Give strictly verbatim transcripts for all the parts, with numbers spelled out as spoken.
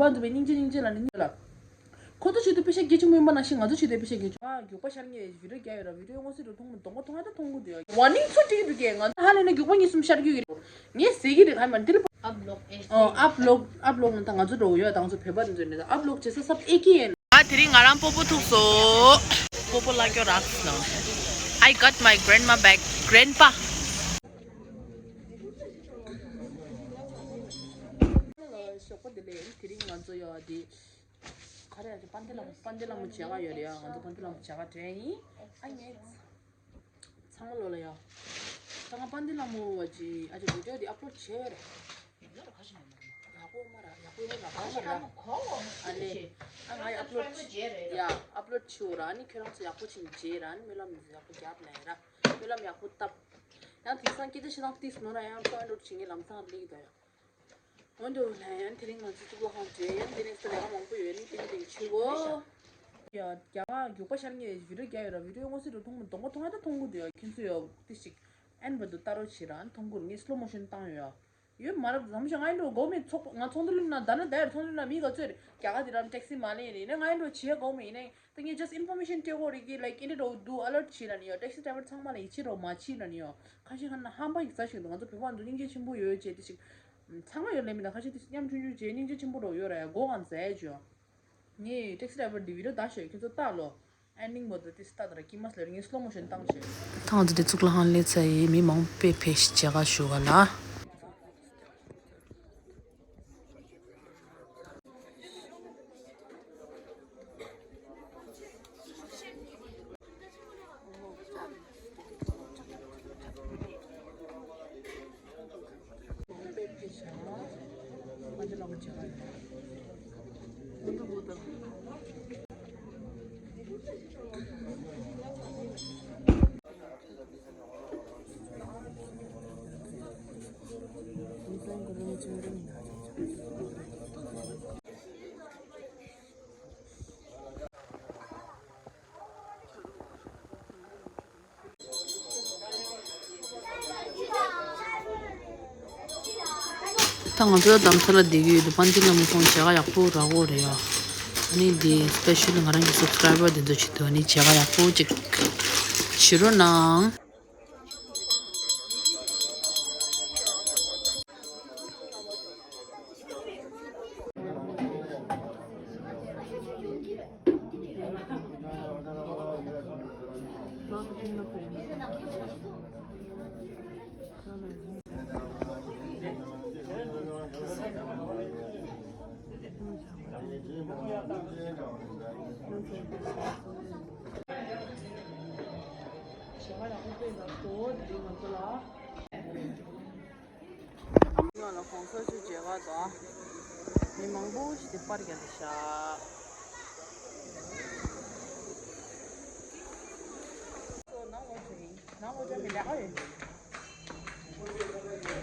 ཨ་འདི་བའི་སྙིང་རྗེ་སྙིང་རྗེ་ལ་ནི་ལ། ཁོ་ཚོ་ཆེད་དུ་པེ་ཤ་སྐྱེ་ཆུང་མིན་པ་ནང་བཞིན་ང་ཚོ་ཆེད་དུ་པེ་ཤ་སྐྱེ་ཆུང་། ཨ་རྒྱུག་པ་ཤར་ངེས་བི་ཌིའོ་རྒྱག་ཡོད་ར། བི་ཌིའོ་དངོས་སུ་རུ་མཐོང་མི་གདོང་པ་མཐོང་ཡ་ད་མཐོང་གི་འདུག་ཡ། ཝར་ནིང་ཚུར་སྤྲད་ཀྱི་འདུག་གས། ང་ཚོ་ཧ་ལས་ན་རྒྱུག་པ་གཉིས་གསུམ་ཤར་རྒྱུ་ཡོད་རེད། ངས་ཟེར་གྱི་རེད། ཧ་མ་འདི་ལ་ཨབ་ལོག་ཨེ། ཨོ་ཨབ་ལོག་ཨབ་ལོག་ན་ད་ང་ཚོ་འགྲོ་གི་ཡོད། ད་ང་ཚོ་བོད་པ་འདི་ཚོ་ནས་ད་ཨབ་ལོག་བྱེད་ས་སབ་ཨེ་ཀི་ཡིན། ཨ་དེ་རིང་ང་རང་སྤོ་བོ་ཐུག་སོང་། སྤོ་བོ་ལ་སྐྱོ་རག་སོང་། I got my grandma back, grandpa. ཞོགས་པ་དེ་ལས་དེ་རིང་ང་ཚོ་ཡོད་དེ། ག་རེ་ཡ་དེ་པན་ཏི་ལམ་པན་ཏི་ལམ་མོ་མཇལ་ག་ཡོད་རེད་ཡ། ང་ཚོ་པན་ཏི་ལམ་མོ་མཇལ་ག་འགྲོ་ཡ་ཡིན། ཨ་ངས་ཚང་མ་ལོ་ལ་ཡ། ད་ང་པན་ཏི་ལམ་མོ་བ་ཅི་ཨ་ཅེ་བི་ཌིའོ་དེ་ཨབ་ལོཌ་བྱས་ཡོད་རེད། ཡག་པོ་མ་ར་ཡག་པོ་ཡོད་ལ་ག་མ་ར། ཨ་ལེ། ཨ་ང་ཨབ་ལོཌ་ཡ་ཨབ་ལོཌ་བྱེད་འོ་ར། ཨ་ནི་ཁྱོད་རང་ཚོ་ཡག་པོ་ཕྱིན་བྱས་ར། ཨ་ནི་སྨོན་ལམ་ཡག་པོ་རྒྱབ་ལ་ཡ་ར། སྨོན་ལམ་ཡག་པོ་བཏབ། ཡང་དེང་སང་སྐད་ཆ་བཤད་སྟངས་ཏིས་ནོར་ར། ཡང་ཕོན་རོགས་བྱེད་ངེས་ལམ་སང་ལེགས་དོ་ཡ། འོན་ཏེ་ལན་དེ་རིང་ང་ཚོ་གཙུག་ལག་ཁང་བྲལ་ཡང་དེ་ནས་ས་ལས་ཀ་མང་པོ་ཡོད་ནི་དེ་ནི་དེ་ཆུ་བོ། ཡ་རྒྱ་གར་རྒྱུག་པ་ཤར་ངེས་བི་ཌིའོ་རྒྱག་ཡོད་ར། བི་ཌིའོ་དངོས་སུ་རུ་མཐོང་མི་གདོང་པ་མཐོང་ཡ་ད་མཐོང་གི་འདུག་ཡ། ཁྱེད་ཚོ་ཡ་ཏི་ཞིག་ཨན་བར་དུ་ལྟ་རོགས་བྱེད་ར། ཨ་ནི་མཐོང་གི་རེད། ངས་སི་ལོ་མོ་ཤོན་བཏང་ཡོད་ཡ། ཡོད་མ་རབས་ཟམ་ཞིག་ང་ཡིན་འགྲོ་གོ་མེད་ཚོགས་ང་ཚོང་འདུ་ལུན་ན་ད་ན་ད་ཡར་ཚོང་འདུ་ན་མི་ག་ཚོད་རྒྱ་གར་དེ་རམ་ཊེག་སི་མ་ལེན་ཡིན་ནི་ནས་ང་ཡིན་འགྲོ་བྱེད་གོ་མེད་ཡིན་ནས། ད་ངས་just information སྤྲད་དགོས་རེད་ཀི། like you need to do alert བྱེད་ལ་ནི་ཡོད། ཊེག་སི་ཌ་རའི་ཝར་ཚང་མ་ལ་ཡིད་ཆེས་རོགས་མ་བྱེད་ལ་ནི་ཡོད། ཁ་ཤས་ཁ་ན་ཧམ་པ་ཡིག་ཚ་ཞིག་འདུག་ང་ཚོ་བོད་པ་ཚོ་སྙིང་རྗེ་ཆེན་པོ་ཡོད་ཅེས་དེ་ཞིག་ཚང་མ་ཡོད་ལས་མི་ན་ཁ་ཤས་དེ་ཉམ་ཆུང་ཆུང་བྱས་སྙིང་རྗེ་ཆེན་པོ་རོགས་ཡོད་ར་ཡ། མགོ་གང་ཟས་བྱོས། ངས་ཊེག་སི་ཌ་རའི་ཝར་འདི་བི་ཌིའོ་ད་ཤོད་ཁྱོད་ཚོ་ལྟ་ལོ། ཨེན་ཌིང་བར་དུ་དེ་ལྟ་དར་ཀི་མ་སླེབས་ངས་སི་ལོ་མོ་ཤོན་བཏང་ཤོད། ད་ང་ཚོ་དེ་གཙུག་ལག་ཁང་སླེབས་ཚར་ཡིན། མི་མང་པོ་དཔེ་ཕེབས་ཤིག་མཇལ་ཁ་ཞུ་ག་ལ། ད་ང་ཚོ་རྡ་རམ་ས་ལ་བསྡད་ཀྱི་ཡོད་དུས་པན་ཏི་ལམ་ཁོང་མཇལ་ཁ་ཡག་པོ་རག་གོ་རེད་ཡ། ཨ་ནི་འདི་སི་པེ་ཤལ་ང་རང་གི་སབ་སི་ཀ་རའི་བར་དེ་ཚོ་ཆེད་དུ་ཨ་ནི་མཇལ་ཁ་ཡག་པོ་ཅིག་བྱེད་རོགས་གནང་། ང་ལ་གོང་ས་མཆོག་མཇལ་ཁ་དང་། མི་མང་པོ་ཞིག་དེ་པར་རྒྱག་འདི་ཤག་ནང་ལོགས་ཀྱི་ནང་ལོགས་ཀྱི་མི་ལས་ཀ་ཡོད།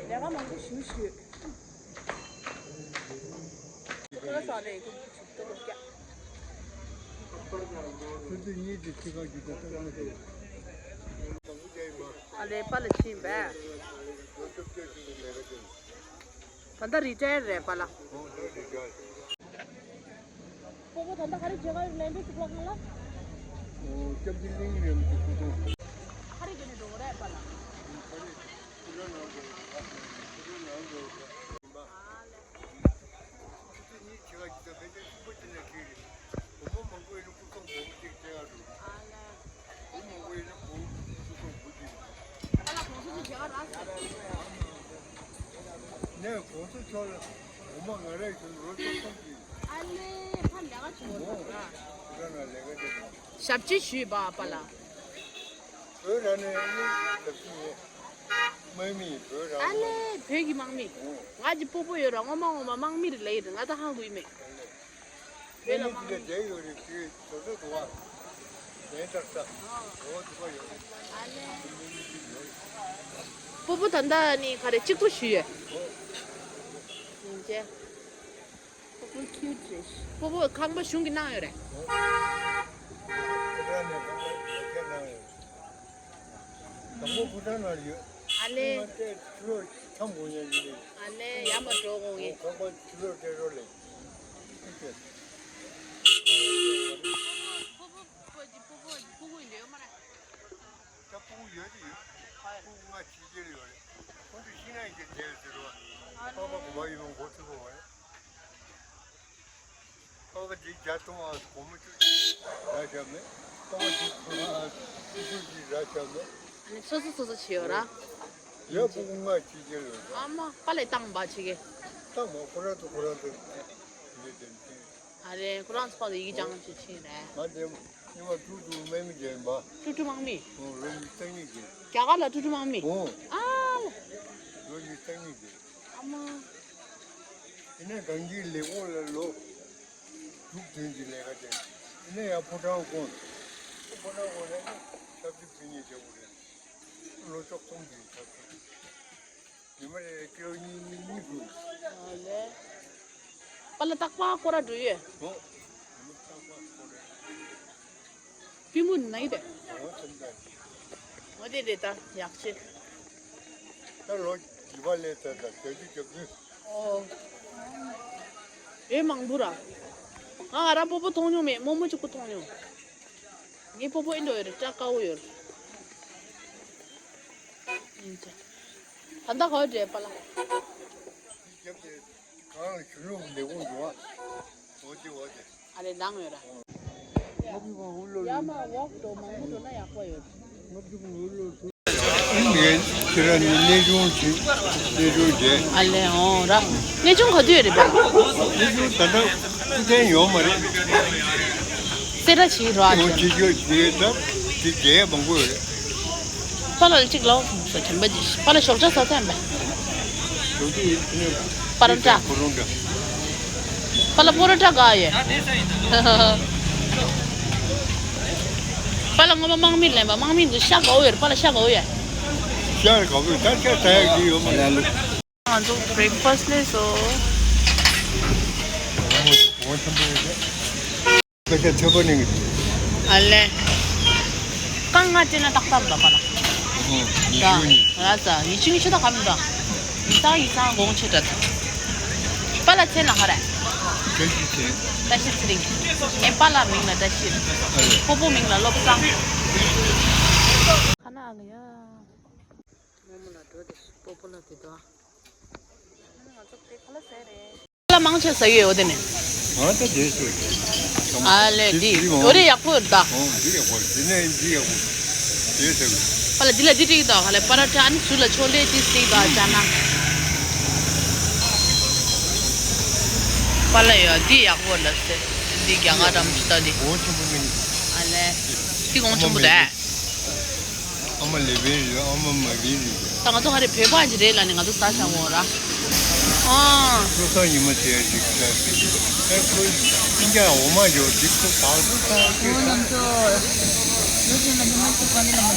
ལས་ཀ་མང་པོ་ཞུ་ཞུ། ཁོ་ལ་ས་ལས་ཁོ་ཚོ་ཏོག་ཏོག་རྒྱག་ཁྱོད་ཚོ་གཉིས་ཀྱི་ཚིག་ཁ་རྒྱུ་དང་ཏག་ཏག་རེད། ཨ་ལས་པཱ་ལགས་ཕྱིན་པས། ད་ལྟ་རི་ཊ་ཡར་རེད་པཱ་ལགས། སྤོ་བོ་ད་ལྟ་ག་རེ་བྱེད་ག་ཡོད་ལན་པའི་གཙུག་ལག་ཁང་ལ། ཨོ་སྐྱབས་རྗེ་གླིང་རེད་མི་འདུག་ཁོ་ཚོ། ག་རེ་བྱས་ནས་འགྲོ་གི་རེད་པཱ་ལགས། ཁོ་ཚོ་གཉིས་ཁྱེད་ཀ་གྱིས་ད་ཕལ་ཆེར་སྤུ་ཏི་ནས་ཁྱེར་རེད། སྒོར་མོ་མང་པོ་ཡིན་ན་སྐུ་ཚོགས་མང་པོ་ཅིག་སྤྲད་ཡག་འདུག་སྒོར་མོ་མང་པོ་ཡིན་ན་སྒོར་སྐུ་ཚོགས་མང་པོ་ཅིག་ནས་གོང་ས་མཆོག་ལ་སྒོར་མོ་ང་རང་གིས་ལོ་བཅུ་གསུམ་ཅིག་ཨ་ལེ་ཕ་ལས་ཀ་བྱེད་འོ་འདུག་ད་ལ་ལས་ཀ་བྱེད་འདུག་ཞབས་ཕྱི་ཞུས་པ་པཱ་ལགས། བོད་རང་ནས་ནི་ཞབས་ཕྱི་ཡོད། དམག་མི་བོད་རང་ཨ་ནས་ལས་བོད་ཀྱི་དམག་མི། ཨོ། ང་གི་སྤོ་བོ་ཡོད་ར་ངོ་མ་ངོ་མ་དམག་མི་རེད་ལབ་ཡི་རེད། ང་ད་ཧང་གོ་ཡི་མེད། ཨ་ནས་བོད་ལ་དམག་མི། དེ་ཡོད་རེད་དེ་དོ་དོ་དོ་བ། དེ་ལྟར་ས། ཨོ། དོ་བ་དོ་བ་ཡོད་རེད། ཨ་ནས། དམག་མི་ཅིག་ཡོད་རེད། སྤོ་བོ་ད་ལྟ་ནི་ག་རེ་གཅིག་པོ་ཞུས་ཡོད། ཨོ། ཡིན་ཅེ། སྤོ་བོ་ཁྱུ་ཊི་རེད། སྤོ་བོ་ཁང་པ་གཞུང་གིས་གནང་ཡོད་རེད། ཕོ་བྲང་ནས་ཁང་པ་ཡོད་ཁྱེད་གནང་ཡོད། དང་པོ་ཕོ་བྲང་ནང་ཡོད། ཨ་ལེ། ང་ཏེ་ཕྱི་ལོགས་མཚམས་དགོས་ཉེན་ཡིན་ནི། ཨ་ལེ་ཡར་མར་འགྲོ་དགོས་ངེས། ཁང་པ་ཕྱི་ལོགས་སྤྲད་རོགས་ལས། ད་སྤུ་གུ་ཡོད་དེ་ཡོད། སྤུ་གུ་ལྔ་ཕྱི་རྒྱལ་ཡོད་རེད། ཁོང་ཚོ་ཤི་ན་ཡིན་གྱི་དེ་ཟེར་བ། ཨ་ནི། པགས་པ་གོམ་པ་ཡིན་པ་མགོ་ཚོས་པ་རེད། པགས་པ་འདི་བརྒྱ་སྟོང་ཨ་སྒོར་མོ་བཅུ་གཅིག་རག་བཞག་མེད། པགས་པ་འདི་ཁོ་རང་ཨ་བཅུ་གཅིག་རག་བཞག་མེད། ཨ་ནི་སོ་སོ་སོ་སོ་བྱས་ཡོད་ར། ཡ་སྤུ་གུ་ལྔ་ཕྱི་རྒྱལ་ཡོད་རེད། ཨ་མ་པཱ་ལགས་བཏང་པ་ཕྱི་རྒྱལ། བཏང་མ་ཁོ་རང་ཚོ་ཁོ་རང་ཚོ་འདི་དེ་ཨ་རེ། ཁོ་རང་ཚོ་ཕར་ལ་ཡིག་སྦྱང་བྱེད་ཕྱིན་རེད། ང་དེ་ཉི་མ་ཀྲུ་ཀྲུ་དམག་མི་རྒྱལ་ཡིན་པ། ཀྲུ་ཀྲུ་དམག་མི། ཨོ་ལོ་ཉི་ཤུ་རྩ་གཉིས་རྒྱལ། རྒྱ་གར་ལ་ཀྲུ་ཀྲུ་དམག་མི། ཨོ། ཨ་ལ། ལོ་ཉི་ཤུ་རྩ་གཉིས་རྒྱལ། ཨ་མ། ཡིན་ནའི་གངས་སྐྱིད་ལས་ཁུངས་ལ་ལོ་དྲུག་བདུན་གྱི་ལས་ཀ་བྱས། ཡིན་ནའི་ཡང་ཕོ་བྲང་དགོན། ཕོ་བྲང་དགོན་ནས་ཆབ་སྲིད་ཕུལ་མཁན་བྱེད་དགོས་རེད། ལོ་བཅུ་གསུམ་གྱི་ཆབ་སྲིད། ཉི་མ་རེ་ཀི་ལོ་གཉིས་གཉིས་གཉིས་ཤུ། ཨ་ལེ། པཱ་ལགས་རྟག་པར་སྐོར་ར་འགྲོ་ཡོད། ཨོ། ཉི་མ་རྟག་པར་སྐོར་ར། པུས་མོ་ན་ཡི་དེ། ཨོ་ཙམ་ཙམ། ཨོ་དེ་རེད་ད་ཡག་ཤོས། ད་ལོ་བཞི་པ་ལས་ད་ད་བརྒྱད་ཅུ་གྱ་བདུན། ཨོ། ཡོད་མང་པོ་ར། ང་ང་རང་སྤོ་བོ་མཐོང་མྱོང་མེད། རྨོ་མོ་གཅིག་པུ་མཐོང་མྱོང་། ངའི་སྤོ་བོ་ཨིན་འགྲོ་ཡོད་རེད། སྐྲ་དཀར་པོ་ཡོད་རེད། ད་ལྟ་ག་བར་འདྲེས་པཱ་ལགས། རྒྱབ་དེ་གང་ལ་གཞོན་ནུ་ལས་ཁུངས་འགྲོ་བ། འོ་དེ་འོ་དེ། ཨ་རེ་ལངས་ཡོད་ར། ཡ་མ་ཝོག་འགྲོ་མང་པོ་འགྲོ་ན་ཡག་པོ་ཡོད། ངས་ཁྱེད་རང་ནས་གནས་ཆུང་བྱེད། གནས་ཆུང་བྱས། ཨ་ལེ་འོང་ར། གནས་ཆུང་ག་དུས་ཡོད་རེད་པ། གནས་ཆུང་ད་ལྟ་སྐུ་མཁྱེན་ཡོད་མ་རེད། སེ་ར་བྱེད་རོགས་ཨ། ཁྱེད་ཆོས་དེ་ད་དེ་རྒྱལ་མང་པོ་ཡོད་རེད། པཱ་ལགས་ལ་གཅིག་ལབ་སོ་དྲན་པ་ཅིག་པཱ་ལགས་ཞོགས་ཇ་ཟ་ཐལ་མེད། ཞོགས་ཇ་ཡིན་ནི། པ་རོ་ཊ། པ་རོ་ཊ། པཱ་ལགས་པ་རོ་ཊ་དགའ་ཡོད། པཱ་ལགས་སྔོན་མ་དམག་མི་ལེན་པ། དམག་མི་འདི་ཤ་དགའ་བོ་ཡོད་རེད། པཱ་ལགས་ཤ་དགའ་བོ་ཡོད། ཤ་དགའ་བོ་ཡོད། ད་ཤ་ཟ་ཡག་གི་ཡོད་མ་རེད། ང་ཚོ་བྷི་རེག་ཕ་སི་ལས་སོ། སྐད་ཆ་ཐོས་པ་ནི། ཨ་ལེ། རྐང་ང་ཅེ་ན་ཏག་ཏག་འདུག་པཱ་ལགས། ཨོ། ད་ཉི་ཤུ་གཉིས། ར་ཙ་ཉི་ཤུ་གཉིས་ཆུ་ད་གམ་འདུག་ཡིག་ཚང་ཡིག་ཚང་དགོངས་ཆེ་དྲག་པཱ་ལགས་མཚན་ལ་ཧ་རེ། བཀྲ་ཤིས་ཚེ་རིང་། བཀྲ་ཤིས་ཚེ་རིང་། ངའི་པཱ་ལགས་མིང་ལ་བཀྲ་ཤིས། ཨ་ལེ། སྤོ་བོ་མིང་ལ་བློ་བཟང་། ཁ་ན་ཨ་ལ་ཡ། རྨོ་མོ་ལ་འགྲོ་དེ་སྤོ་བོ་ལ་དེ་དོ། ང་ཚོ་དེ་ཁ་ལ་ཟས་རེད། ལ་མང་ཆེ་ཟ་ཡོད་འོ་དེ་ནས། ང་ད་དེ་ཟེར། ཨ་ལེ་འདི་འདི་འོ་རེ་ཡག་པོ་ཡོད་ད། ཨོ་འདི་ཡག་པོ་རེད། འདི་ནས་འདི་ཡག་པོ་རེད། དེ་ཟེར། པཱ་ལགས་འདི་ལ་འདི་འགྲིག་དོ། ཧ་ལས་པ་ར་ཊ་ཨ་ནི་ཟུར་ལ་ཆོ་ལེ་ཅིག་འགྲིག་དོ་ཅ་ན། པཱ་ལགས་ཡོད་འདི་ཡག་པོ་ལ་ཟེར། འདི་རྒྱ་གར་འགྲམ་ཆུ་ད་འདི། ཨོ་ཆེན་པོ་མིན། ཨ་ལེ། འདི་གོང་ཆེན་པོ་རེད། ཨ་མ་ལེ་བན་རེད། ཨ་མ་མ་བན་རེད། ད་ང་ཚོ་ག་རེ་བོད་པ་ཅིག་རེད་ལ་ནི་ང་ཚོ་ཟ་བྱ་འོ་ར། ཨ། བློ་བཟང་ཉི་མ་དེ་ཡང་ཞིག་ཆགས་ཟིན། ཨེ་ཁོ་སྤུན་ཀྱག་འོ་མ་ཡོད་འདི་ཁོ་བག་སོ་ས་ཁྱོད་ས།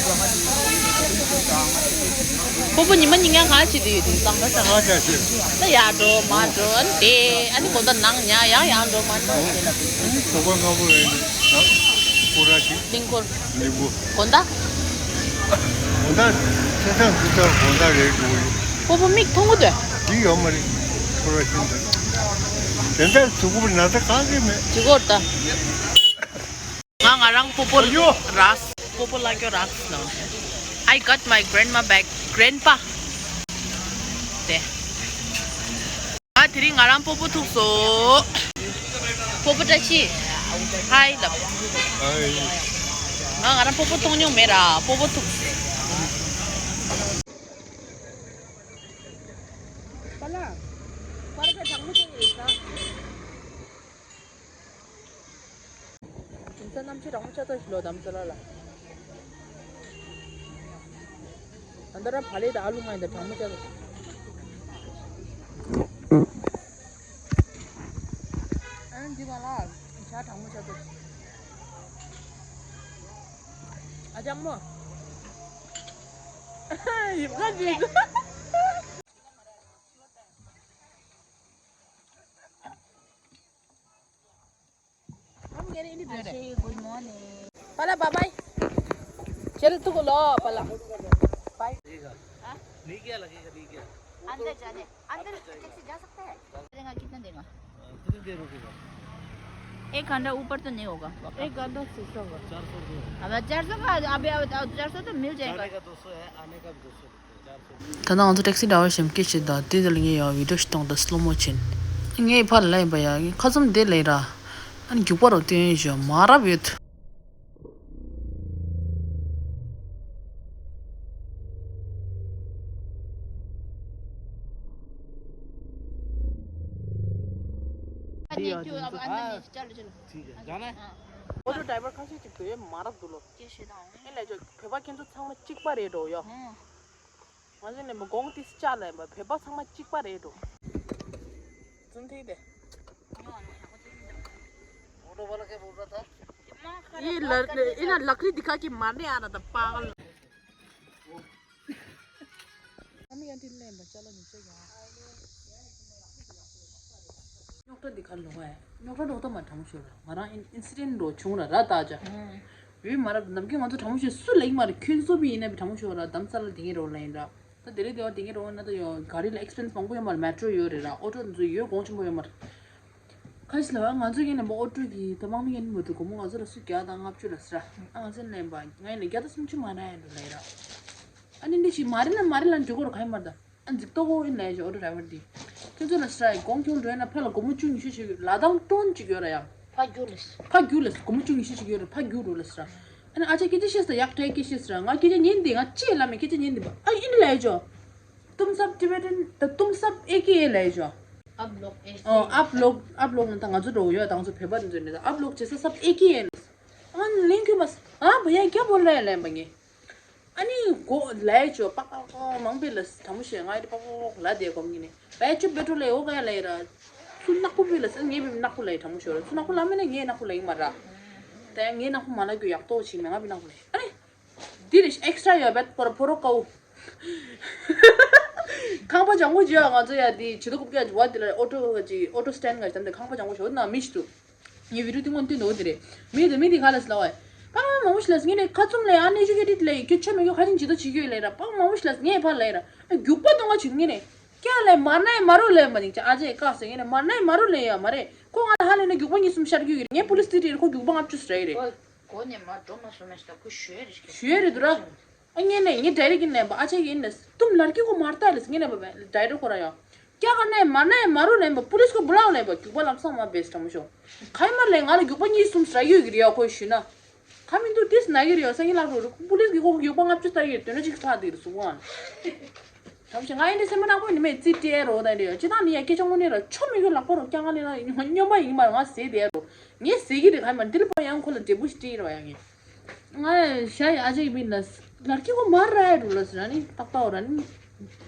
སྤོ་བོ་ཉི་མ་ཉིན་ངན་ག་བྱེད་དུ་ཡོད་དུས་ཙང་། ད་ཡར་འགྲོ་མར་འགྲོ་ཨ་ནི་དེ་ཨ་ནི་གོ་ད་ནང་ཉ་ཡང་ཡང་འགྲོ་མར་འགྲོ་དེ་ལ་དུས། ཁོ་པ་ལྔ་པོ་རེད་ནི་ན་ཁོ་ར་ཞིག་གླིང་སྐོར། ལིང་བུ། དགོང་དག་དགོང་དག་ཆེ་ས་འདི་ལྟར་དགོང་དག་རེད་འགྲོ་ཡོད། སྤོ་བོ་མིག་མཐོང་གི་འདུག་འདི་ཡོད་མ་རེད། ཁོ་ར་ཤིན་ཏུ། དེ་འདྲ་གཟུགས་པོ་ན་ཚ་གང་གི་མེད། ཇི་གོར་ད། ང་ང་རང་སྤོ་བོ་ཨ་ཡོ། རགས། སྤོ་བོ་ལ་སྐྱོ་རགས་ལ། I got my grandma back, grandpa. དེ། ང་དེ་རིང་ང་རང་སྤོ་བོ་ཐུག་སོང་། སྤོ་བོ་བཀྲ་ཤིས། ཧའི་ལབ། ཧའི། ང་ང་རང་སྤོ་བོ་མཐོང་མྱོང་མེད་ར་སྤོ་བོ་ཐུག་པཱ་ལགས། པར་ཀ་གྲང་མོ་ཆགས་ཡོད་ས། དེང་སང་གནམ་གཤིས་གྲང་མོ་ཆགས་ཚར་ཞིག་ལོ་དམ་ཚོ་ལ་ལ། ད་ལྟ་ར་བ་ལེ་དང་ཨ་ལུ་ང་ཡིན་ད་གྲང་མོ་ཆགས་ཚར་ཞིག་ཨ་འདི་བ་ལ་ཞག་གྲང་མོ་ཆགས་ཚར་ཞིག་ཨ་ཅག་མོ། ཡིབ་ཁ་འདི། Good morning. པཱ་ལགས་bye bye. चल तू को लो पहला. Bye. लगेगा. हाँ? नहीं क्या लगेगा, नहीं क्या? अंदर जाने, अंदर टैक्सी जा सकता है? देगा, कितना देगा? अ, कितनी देर रुकेगा? एक घंटा ऊपर तो नहीं होगा। एक घंटा से सौ होगा। अब चार सौ का, अभी अब चार सौ तो मिल जाएगा। जाने का दो सौ है, आने का भी दो सौ रुपये, चार सौ। ད་ནང་ང་ཚོ་ཊེག་སི་ཌ་རའི་ཝར་ཞིག་སྐད་ཆ་དང་དེ་དེ་ལ་ངས་ཡང་བི་ཌིའོ་ཞིག་བཏང་དང་སི་ལོ་མོ་ཆེན། ངས་ཕར་ལ་ཡིན་པ་ཡ་ངས་ཁ་ཙམ་དེ་ལ་ཡིན་ར། ཨ་ནི་རྒྱུག་པ་རུ་བཏོན་ཡོད་ཞོ་མ་རབས་ཡོད། ཨོ་ཊོ་ཌ་རའི་ཝར་ཁ་ཤས་ཅིག་བོད་མ་རབས་འདུག་ལོ། ཨེ་ལས་ཇོ་བོད་པ་ཁྱེད་ཚོ་ཚང་མ་གཅིག་པ་རེད་འགྲོ་ཡོ། ང་ཚོ་ནས་མ་དགོངས་ཏི་སི་ལ་ཡིན་པ་བོད་པ་ཚང་མ་གཅིག་པ་རེད་འགྲོ། ཙུན་ཐིག་དེ། ये ल- ये ना लकड़ी दिखा के मारने आ रहा था पागल। རྙོག་དྲ་འདི་ག་ལོག་ཨེ། རྙོག་དྲ་འགྲོ་ཐབས་མ་དྲང་མོ་ཤོད་ར། ང་རང་ཨིན་ཨིན་སི་ཌེན་ཊི་འགྲོ་བྱུང་ར་ར་ད་ཅ། བོད་མ་རབས་ནམ་རྒྱུན་ང་ཚོ་དྲང་མོ་ཤོད་སུ་ལ་ཡིན་མ་རེད། ཁྱོད་ཚོ་བི་ཡིན་ན་བི་དྲང་མོ་ཤོད་ར་དམ་ས་ལ་དེ་ངེད་རོགས་ལ་ཡིན་ར། ད་དེ་རིང་དེ་བ་དེ་ངེད་རོགས་ན་ད་ཡོ་ག་རི་ལ་ཨེག་སི་པེན་སི་མང་པོ་ཡོད་མ་རེད། མེ་ཊོ་ཡོད་རེད་ར། ཨོ་ཊོ་འདི་ཚོ་ཡོད་གོང་ཆེན་པོ་ཡོད་མ་རེད། ཁ་ཤས་ལ་བ་ང་ཚོ་ཡིན་ན་མ་ཨོ་ཊོ་གི་ད་དམག་མི་ཡིན་མ་འདུག་སྒོར་མོ་ང་ཚོ་ལ་སུ་བརྒྱ་དང་ལྔ་བཅུ་ལ་ཟེར་ར། ཨ་ང་ཚོ་ལ་ཡིན་པ་ང་ཡིན་ན་བརྒྱ་དང་སུམ་ཅུ་མ་ར་ཡིན་འགྲོ་ལ་ཡིན་ར། ཨ་ནི་འདི་ཞིག་མ་རེད་ན་མ་རེད་ལ་འགྲོ་དགོས་ར་ག་ཡིན་མ་རེད་ད། ཨ་འཛིག་ཏོ་གོ་ཨིན་ལས་ཞོ་ཨོ་ཊོ་ཌ་རའི་ཝར་འདི། ཁྱོད་ཚོ་ལ་སྲ་ཡི་གོང་ཁྱོད་འགྲོ་ཡ་ན་ཕ་ལ་སྒོར་མོ་བཅུ་ཉི་ཤུ་ཞིག་ཡོད་ལ་དང་ཏོན་ཅིག་ཡོད་ར་ཡ། ཕ་རྒྱུ་ལས། ཕ་རྒྱུ་ལས་སྒོར་མོ་བཅུ་ཉི་ཤུ་ཞིག་ཡོད་ར་ཕ་རྒྱུ་འགྲོ་ལ་སྲ། ཨ་ནི་ཨ་ཅག་སྐད་ཆ་བཤད་ས་ཡག་ཕྲའི་སྐད་ཆ་བཤད་ས་ར་ང་སྐད་ཆ་ཉན་འདི་ང་ཅི་ལ་མེད་སྐད་ཆ་ཉན་འདི་པ་ཨ་ཨིན་ལས་ཞོ། ཏུམ་སབ་ཊི་བེ་ཊན་ད་ཏུམ་སབ་ཨེ་ཀི་ཨེ་ལས་ཞོ། आप लोग ऐसे ཨོ་ཨབ་ལོག་ཨབ་ལོག་ན་ད་ང་ཚོ་འགྲོ་གི་ཡོད་དང་ཚོ་བོད་པ་འདི་ཚོ་ནི་ད་ཨབ་ལོག་བྱེད་ས་སབ་ཨེ་ཀི་ཨེ་ལས། ཨ་ནི་ལིང་ཁུ་མ་ས་ཨ་བ་ཡ་རྒྱ་བོ་ལས་ལས་པ་ངེ། ཨ་ནི་གོ་ལའི་ཅོ་པག་པག་པག་མང་པོ་ལ་དྲང་མོ་བཤད། ང་ཡི་པག་པག་པག་ལ་དེ་གོམ་གྱི་ནི་བའི་ཅུ་བེ་ཏྲོ་ལའི་འོ་ག་ཡ་ལའི་ར། སུ་ནག་པོ་བི་ལ་ས་ངེ་བི་ནག་པོ་ལའི་དྲང་མོ་ཤོར་སུ་ནག་པོ་ལ་མེད་ན་ངེ་ནག་པོ་ལ་ཡིན་མ་ར། ད་ཡང་ངེ་ནག་པོ་མ་ལ་རྒྱུ་ཡག་ཏོ་ཆི་མེ་ང་བི་ནག་པོ་ལའི་ཨ་ནི། འདི་རེ་ཨེག་སི་ཊྲ་ཡོད་བེད་པོ་ར་པོ་རོ་ཀའུ། ཁང་པ་ལྗང་གུ་བྱེད་ང་ཚོ་ཡ་འདི་བྱེད་དོ་ཀུབ་ཀྱ་བ་འདི་ལ་ཨོ་ཏོ་ག་ཅི་ཨོ་ཏོ་སི་ཊེན་ག་ཅི་དམ་དེ་ཁང་པ་ལྗང་གུ་བྱེད་འོ་ན་མི་ཞིག་འདུག་ངའི་བི་ཌིའོ་ཏིང་ངོ་འདི་འདུག་འདི་རེད། མི་དེ་མི་དེ་ག་ལ་སི་ལ་བ་ཡ། པ་མ་མ་མུ་ཤི་ལ་སི་ངེ་ནས་ཁ་ཙུམ་ལ་ཨན་ཨེ་ཇུ་ཀེ་ཊེཌ་ལ་ཡི་ཁྱོད་ཆོ་མེད་ཁྱོད་ཁ་ཅིན་ཇི་ཏོ་བྱེད་རྒྱུ་ཡོད་ལ་ཡི་ར། པ་མ་མ་མུ་ཤི་ལ་སི་ངས་ཕར་ལ་ཡི་ར། རྒྱུག་པ་གཏོང་ག་ཆུ་ངེ་ནས་ཀྱ་ལ་མར་ན་ཡི་མ་རུ་ལ་ཡི་མ་ནིང་ཅ་ཨ་ཅེ་ཀ་སི་ངེ་ནས་མར་ན་ཡི་མ་རུ་ལ་ཡི་ཡ་མ་རེད། ཁོ་ང་ལ་ཧ་ལས་ན་རྒྱུག་པ་གཉིས་གསུམ་ཤར་རྒྱུ་ཡོད་རེད། ངས་པུ་ལི་སི་དེ་དྲིས་ཁོ་རྒྱུག་པ་ལྔ་བཅུ་ཟེར་ཡི་རེད། གོ་ནས་མ་འགྲོ་མ་སོང་མེད་ཤག་ཁུ་ཞུ་ཡ་རེད་ཤག་ཞུ་ཡ་རེད་འདུག་ར། ཨ་ངས་ནས་ངས་ཌའི་རེག་ཡིན་ནས་པ་ཨ་ཅག་ཡིན་ནས་སྟུམ་ལར་ཀི་ཁོ་མར་ལྟ་ལས་ངས་ནས་པ་ཌའི་རེག་ཁོ་ར་ཡོང་། ཀྱ་ག་ནས་མར་ནས་མ་རུ་ལེན་པ་པུ་ལིས་ཁོ་བུ་ལའོ་ལེན་པ་རྒྱུག་པ་ལམ་སང་མ་བེས་དྲང་མོ་ཤོག་ཁ་ཡི་མར་ལས་ང་ལ་རྒྱུག་པ་གཉིས་གསུམ་ཟ་ཡོད་ཀྱི་རེད་ཡ་ཁོ་ཞུས་ན། ཁ་མི་འདུག་ཏིས་ན་གི་རེད་ཡ་སང་ཉིན་ལག་འགྲོ་རུ་པུ་ལིས་ཀི་ཁོ་རྒྱུག་པ་ལྔ་བཅུ་ལྟ་ཡོད་དོན་ན་ཅིག་ལྷག་དེ་རུ་སུ་གོ་ཨ། དྲང་ཤེ་ང་ཡིན་དེ་སེམས་པ་ནག་པོ་ཡིན་མེད་རྩིས་སྤྲད་རོགས་ད་རེད་ཡ་ཅི་ད་ནི་ཡ་སྐད་ཆ་དངོས་གནས་ར་ཆོ་མི་གི་ལག་པ་རོ་ཀྱང་ང་ལེན་ན་སྨྱོན་པ་ཡིན་མ་ར་ང་ཟེར་དེ་རོ་ངས་ཟེར་གི་རེད་ཁ་མ་འདི་ལ་པ་ཡང་ཁོ་ལ་འབྲས་བུ་ཞིག་སྤྲད་རོགས་ཡ་ངས། ང་ཤ་ཡི་ཨ་ཅག་གི་མིང་ལ་ལར་ཀི་ཁོ་མར་ར་ཡ་རུ་ལ་ཟེར་ནི་ཏག་ཏག་ར་ནི་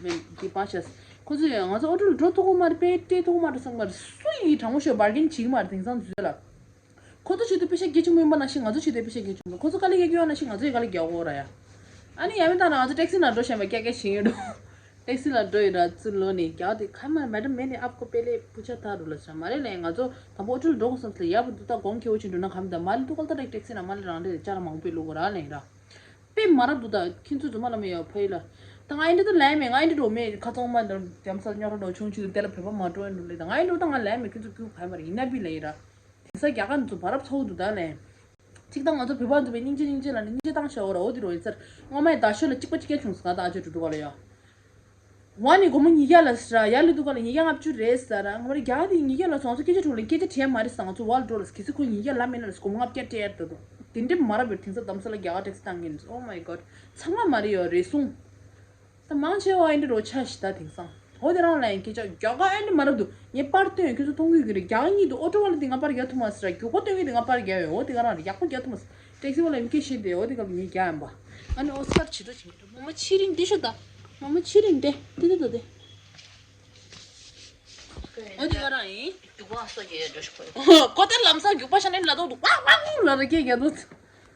མེན་གི་པ་ཤ་ཁོ་ཚོ་ཡང་ང་ཚོ་ཨོ་ཊོ་ལ་འགྲོ་ཐུབ་ཀོ་མ་རེད་པས་སྤྲད་ཐུབ་ཀོ་མ་རེད་བསམ་གི་མ་རེད། སུ་ཡིས་དྲང་མོ་ཤོད་བར་གིན་བྱེད་ཀྱི་མ་རེད་དེང་སང་དུས་ཚོད་ལ། ཁོ་ཚོ་ཆེད་དུ་པེ་ཤ་སྐྱེ་ཆུང་མིན་པ་ནང་བཞིན་ང་ཚོ་ཆེད་དུ་པེ་ཤ་སྐྱེ་ཆུང་མིན་ཁོ་ཚོ་དཀའ་ལས་རྒྱག་གི་ཡོད་ན་ཤི་ང་ཚོ་ཡི་དཀའ་ལས་རྒྱག་གོ་ར་ཡ། ཨ་ནི་ཡ་མི་ཏང་ན་ང་ཚོ་ཊེག་སི་ནང་འགྲོ་བཞིན་པ་སྐད་སྐད་བྱེད་ཡོད་འགྲོ། ཊེག་སི་ལ་འགྲོ་ཡི་ར་ཙུ་ལོ་ནས་རྒྱག་དེ་ཁ་མ་མེ་ཌམ་མེ་ནི་ཨབ་ཀོ་པེ་ལེ་པུ་ཆ་ཐ་རུ་ལ་ཤ་མ་རེད་ལས་ང་ཚོ་དང་པོ་ཨོ་ཊོ་ལ་འགྲོ་གོ་སོང་ལ་ཡ་བུ་དུ་ད་གོང་ཁེ་བོ་ཆེན་འགྲོ་ན་གམ་ད་མ་ལི་དུ་ཀལ་ད་རེག་ཊེག་སི་ན་མ་ལི་རང་རེད་ཅ་ར་མང་པོས་ལུ་གོ་ར་ལེན་ར། པེ་མ་རབ་དུ་ད་ཁྱིན་ཚུ་ཛུ་མ་ལ་མེ་ཡ་ཕ་ཡི་ལ། ད་ང་ཨེ་འདྲི་ད་ལན་མེ་ང་ཨེ་འདྲི་འགྲོ་མེ་ཁ་ཚོང་མ་འདྲ་རྒྱམ་ས་ཉོ་ར་འགྲོ་ཆུང་ཆུང་དེ་ལ་བོད་པ་མ་འགྲོ་ཨེ་འགྲོ་ལེ་ད་ང་ཨེ་འདྲི་ད་ང་ལན་མེ་ཁྱིན་ཚུ་ཁྱུ་ཕ་ཡི་མ་རེད་ཡིན་ན་པི་ལེ་ཡི་ར། དེང་སང་རྒྱ་གར་འདི་ཚོ་བར་སྤྱོད་འདུག་ད་ལན། ཅིག་ད་ང་ཚོ་བོད་པ་འདི་བས་སྙིང་རྗེ་སྙིང་རྗེ་ལ་ནི་སྙིང་རྗེ་བཏང་ཤོག་ར་འོ་དེ་རོ་ཡིན་ཟེར། སྔོན་མའི་ཟླ་ཤོད་ལ་གཅིག་པ་གཅིག་རྐྱང་བྱུང་སོང་ད་ཨ་ཅོ་འགྲོ་འདུག་ག་ལ་ཡ། ཝ་ནི་སྒོར་མོ་ཉིས་བརྒྱ་ལ་ཟེར་ར་ཡ་ལི་འདུག་ག་ལ་ཉིས་བརྒྱ་ལྔ་བཅུ་རེད་ཟེར་ར་ང་ར་རྒྱ་དེ་ཉིས་བརྒྱ་ལ་སོང་ཚོ་སྐད་ཆ་དྲུག་ལ་སྐད་ཆ་དྲིས་མ་རེད་ཟེར་ང་ཚོ་བ་ལ་འགྲོ་ལ་གལ་སྲིད་ཁོ་ཉིས་བརྒྱ་ལ་མེད་ན་ལ་སྒོར་མོ་ལྔ་བརྒྱ་སྤྲད་ཡར་ད་དོ། དེ་འདྲས་མ་རབས་ཡོད་དེང་སང་དམ་ས་ལ་རྒྱ་གར་ཊེག་སི་བཏང་ངེས་ཨོ་མའི་གོད་ཚང་མ་མ་རེད་ཡོད་རེ་ཟུང་། ད་མང་ཆེ་བ་ཨིན་འདྲ་རོ་ཆ་ཞིག་ད་དེང་སང་། འོ་དེ་རང་ལ་ཡང་སྐད་ཆ་རྒྱ་གར་ཨིན་འདྲ་མ་རབས་འདུག་ངས་པར་སྟོན་ཁྱོད་ཚོ་མཐོང་གི་ཡོད་ཀྱི་རེད་རྒྱ་གར་གཉིས་འདུག་ཨོ་ཊོ་བ་ལ་དེ་ང་པར་རྒྱག་ཐུབ་མ་ཟེར་ར་རྒྱུག་པ་སྟོན་གི་དེ་ང་པར་རྒྱག་ཡོད་འོ་དེ་ག་རང་རེད་ཡག་པོ་རྒྱག་ཐུབ་མ་ཟེར་ཊེག་སི་བ་ལ་ཡང་སྐད་བཤད་དེ་འོ་དེ་ག་ངས་རྒྱག་ཡིན་པ། ཨ་ནི་ཨོ་སི་ཀར་བྱེད་དོ་བྱེད་མི་འདུག་མ་མ་ཕྱི་རིང་འདི་ཤོད་ད། མ་མ་ཕྱི་རིང་འདི་འདི་འདི་འདི་འདི། འོ་དེ་ག་རང་ཡིན། རྒྱུག་པ་སོ་ཡེ་འགྲོ་ཤོག་གོ་ད་ལམ་སང་རྒྱུག་པ་ཤ་ནས་ལ་དོག་འདུག་ཝང་ཝང་ཝང་ལ་ར་སྐད་རྒྱག་འདུག་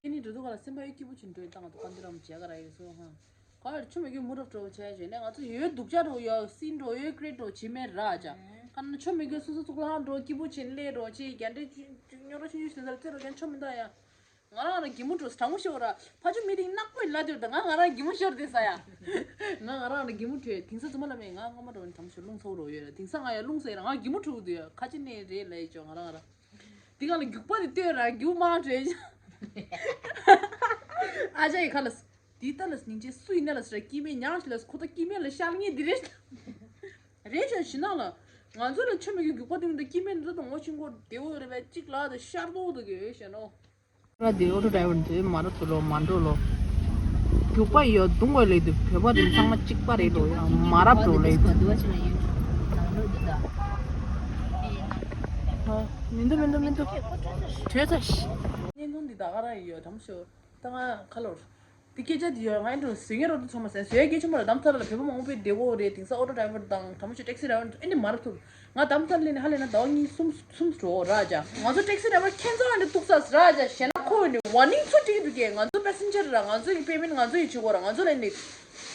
ཨ་ནི་འགྲོ་འདུག་ག་ལ་སེམས་པ་ཡོད་སྐྱིད་པོ་བྱིན་འགྲོ་ཡིན་ད་ང་ཚོ་ཀ་འདི་རམ་བྱས་ག་ར་ཡོད་སོ་ཧང་། ག་རེ་ཆུ་མི་རྒྱུ་མུ་རབས་སྤྲོ་བོ་བྱས་བྱས་ནས་ང་ཚོ་ཡོད་སྡུག་ཅག་འགྲོ་ཡོད་སྲིན་འགྲོ་ཡོད་ཀྲེ་འགྲོ་བྱེད་མེད་ར་ཅག་ཁ་ན་ཆུ་མི་རྒྱུ་སོ་སོ་ཚུགས་ལ་ཧང་འགྲོ་སྐྱིད་པོ་བྱེད་ལས་འགྲོ་བྱེད་རྒྱ་འདྲེ་ཉོ་ར་ཆུ་ཆུ་སོ་སོ་རྩེ་རོ་རྒྱ་ཆུ་མི་འདའ་ཡ། ང་རང་ར་གི་མུ་འགྲོ་དྲང་མོ་ཤོད་ར་ཕ་ཆུ་མི་དེ་ནག་པོ་ཡིན་ལ་དེར་ད་ང་ང་རང་གི་མུ་ཤོར་དེ་ས་ཡ། ང་ང་རང་ར་གི་མུ་འགྲོ་དེང་སང་ཚུ་མ་ལ་མེད་ང་ངོ་མ་འགྲོ་དྲང་མོ་ཤོད་རླུང་ཚ་བོ་རོ་ཡོད་ར་དེང་སང་ང་ཡ་རླུང་ས་ཡ་ར་ང་གི་མུ་འགྲོ་དུ་ཡ་ཁ་ཅི་ནས་རེད་ལ་ཡ་ཅོ་ང་རང་ར། འདི་ག་ལ་རྒྱུག་པ་དེ་ལྟོས་ར་རྒྱུག་མང་དྲན། ཨ་ཅག་ཡི་ཁ་ལ། འདི་ལྟ་ལ་སྙིང་རྗེ་སུ་ཡིན་ན་ལ་ཟེར་སྐྱིད་མེད་མྱངས་ཤི་ལ་ཁོ་ད་སྐྱིད་མེད་ལ་ཤར་ངེས་འདི་རེད། རེད་ཤག་ཞི་ན་ལ། ང་ཚོ་ལ་ཆོ་མེད་ཀྱི་རྒྱུག་པ་དེ་འདི་སྐྱིད་མེད་འདི་ད་ངོ་ཤེས་ཀྱི་བདེ་བོ་རེད་པས་གཅིག་ལ་ད་ཤར་དོ་ད་གི་ཤེས་ནོ། ར་དེ་ཨོ་ཊོ་ཌ་རའི་ཝར་དེ་མ་རབས་ཐུབ་ལོ་མ་འགྲོ་ལོ། རྒྱུག་པ་ཡོད་རྡུང་བ་ལས་དུ་བོད་པ་དེ་ཚང་མ་གཅིག་པ་རེད་ལོ་ཡང་མ་རབས་འགྲོ་ལས་དུ། མི་འདུག་མི་འདུག་མི་འདུག་བྲོས་ཚ་ཤི། བརྙན་ཐུང་འདི་ད་ག་རང་ཡོད་དམ་ཤོ། ད་ང་ཁ་ལོར། འདི་སྐད་ཆ་འདི་ཡོད་ང་ཨེ་འགྲོ་ཟེར་ངེས་རོ་འདུག་ཚང་མ་ཟེར་ཟེར་སྐད་ཆ་མ་ར་གདམ་ཚར་ལ་བོད་པ་མང་པོའི་བདེ་བོ་རེད། དེང་སང་ཨོ་ཊོ་ཌ་རའི་ཝར་དང་དམ་ཤོ་ཊེག་སི་ཌ་རའི་ཝར་ཨེ་འདི་མ་རབས་ཐུབ། ང་དམ་ཚར་ལས་ནས་ཧ་ལས་ན་ཟླ་བ་གཉིས་གསུམ་གསུམ་འགྲོ་ར་ཅག་ང་ཚོ་ཊེག་སི་ཌ་རའི་ཝར་ཁྱེད་ཚོ་ཨ་འདྲ་གཏུག་ས་ར་ཅག་ཞེ་ན་ཁོ་ནི་ཝར་ནིང་ཚུར་སྤྲད་ཀྱི་འདུག་གས། ང་ཚོ་པེ་སེན་ཇར་ར་ང་ཚོ་ཡི་པེ་མེན་ང་ཚོ་ཡི་བྱེད་དགོས་ར། ང་ཚོ་ལ་ནི་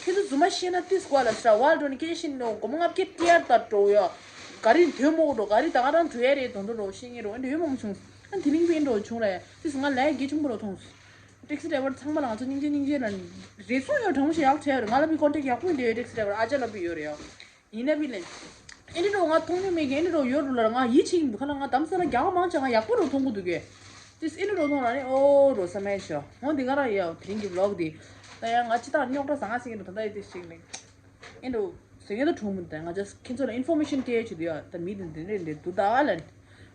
ཁྱེད་ཚོ་རྫུན་མ་བཤད་ན་ཏིས་གོ་ལ་ས་ཝལ་འགྲོ་ནི་སྐད་ཆ་བཤད་ནི་སྒོར་མོ་ལྔ་བརྒྱ་སྤྲད་ཡར་ད་འགྲོ་ཡ། ག་རེ་དོན་མོ་འགྲོ་ག་རེ་ད་ང་རང་འགྲོ་ཡ་རེད་དོན་དུ་འགྲོ་བཤད་ངེས་རོ་ཨེ་འདྲ་ཡོད་མང་བྱུང་། ཨ་དེ་རིང་པེ་འགྲོ་བྱུང་ར་ཡ་ཏིས་ང་ལ་ཡ་གལ་ཆེན་པོ་རོ་མཐོང་། ཊེག་སི་ཌ་རའི་ཝར་ཚང་མ་ལ་ང་ཚོ་སྙིང་རྗེ་སྙིང་རྗེ་ལ་རེ་ཟུང་ཡོད་དྲང་མོ་ཞིག་ཡག་བྱས་ཡོད་རེད། ང་ལ་བི་ཀོན་ཊེག་ཡག་པོ་འདྲ་ཡོད་ཊེག་སི་ཌ་རའི་ཝར་ཨ་ཅག་ལ་བི་ཡོད་རེད་ཡ། ཡིན་ན་བི་ལན། ཨེ་འདྲ་རོ་ང་མཐོང་མྱོང་མེད་ཀི་ཨེ་འདྲ་རོ་ཡོད་རུ་ལ་ང་ཡིད་ཆེས་ཀྱི་མི་འདུག་ཁ་ལ་ང་དམ་ས་ལ་རྒྱ་ག་མང་ཆ་ང་ཡག་པོ་རུ་མཐོང་གི་འདུག་གི་ཏིས་ཨེ་འདྲ་རོ་མཐོང་ར་ནི་ཨོ་རོ་ས་མེད་ཤོ་འོ་འདི་ག་ར་ཡ་དེ་རིང་གི་བི་ལོག་འདི་ད་ཡ་ང་ཅི་ད་རྙོག་དྲ་ཟ་ང་སེང་གི་འདུག་ད་ད་ཡ་ཏིས་ཤིག་ལེ་ཨེ་འདྲ་ཟེར་ངེས་ད་གྲོང་མི་འདུག་ང་ཅག་ཁྱེད་ཚོ་ལ་ཨིན་ཕོར་མེ་ཤན་སྤྲད་ཆེད་དུ་ཡ་ད་མི་འདི་འདི་འདྲ་འདི་འདུག་ད་ཨ་ལན།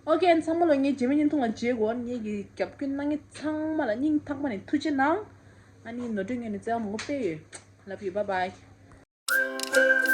ཨོ་ཀེ་ཨན་ཚང་མ་ལ་ངའི་རྗེས་མའི་བརྙན་ཐུང་ལ་མཇལ་དགོས་ངེད་ཀྱི་རྒྱབ་སྐྱོར་གནང་མཁན་ཚང་མ་ལ་སྙིང་ཐག་པ་ནས་ཐུགས་རྗེ་གནང་། ཨ་ནི་ནོར་འཁྲུལ་ངས་ནི་བཙལ་བ་མང་པོ་སྤེལ་ཡོད། Love you, bye bye.